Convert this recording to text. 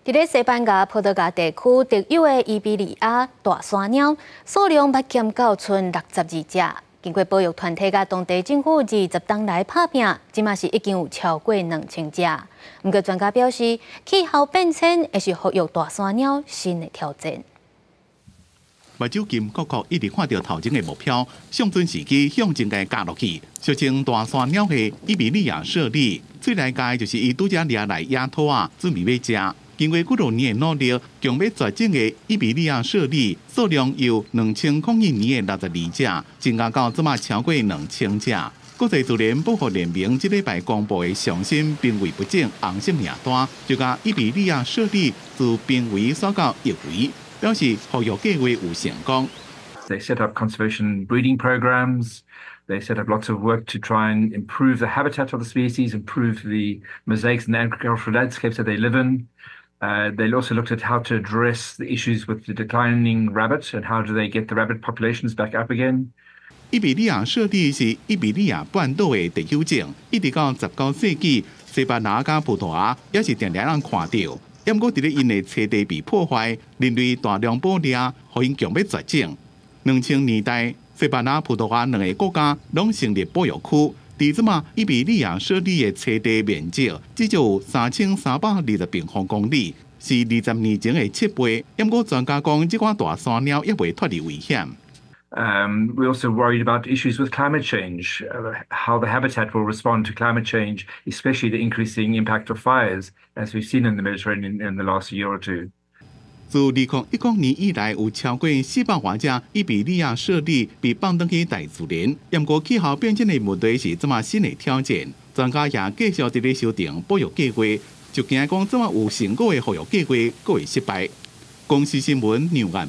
佇咧西班牙、葡萄牙地區特有的伊比利亞大山貓數量捌減到賰62隻。經過保育團體佮當地政府20冬來拍拚，這馬是已經有超過2000隻。毋過專家表示，氣候變遷會是復育大山貓新的挑戰。目睭金國國一直看著頭前的目標，相準時機向前共咬落去。俗稱大山貓的伊比利亞猞猁，喙內咬的就是伊拄才掠來野兔仔，準備欲食。經過幾多年的努力，強欲絕種的伊比利亞猞猁數量由2001年的62隻，增加到這馬超過2000隻。國際自然保護聯盟這禮拜公布的上新瀕危物種紅色名單，就共伊比利亞猞猁自瀕危刷到易危，表示復育計劃有成功。 They set up conservation breeding programs. They set up lots of work to try and improve the habitat of the species, improve the mosaics and the agricultural landscapes that they live in. They also looked at how to address the issues with the declining rabbit and how do they get the rabbit populations back up again. 伊比利亞猞猁是伊比利亞半島的特有種，一直到19世紀，西班牙佮葡萄牙也是定定通看著。毋過佇咧𪜶的棲地被破壞，人類大量捕獵，予𪜶強欲絕種。2000年代，西班牙、葡萄牙兩個國家攏成立保育區。佇這馬伊比利亞猞猁的棲地面積至少有3320平方公里，是20年前的7倍。毋過專家講，這款大山貓猶未脫離危險。 We also worried about issues with climate change, how the habitat will respond to climate change, especially the increasing impact of fires, as we've seen in the Mediterranean in the last year or two. 自2010年以來，有超過400外隻伊比利亞猞猁被放轉去大自然。毋過氣候變遷的問題是這馬新的挑戰。專家也繼續佇咧修訂保育計劃，就驚講這馬有成果的復育計劃閣會失敗。公視新聞梁絚。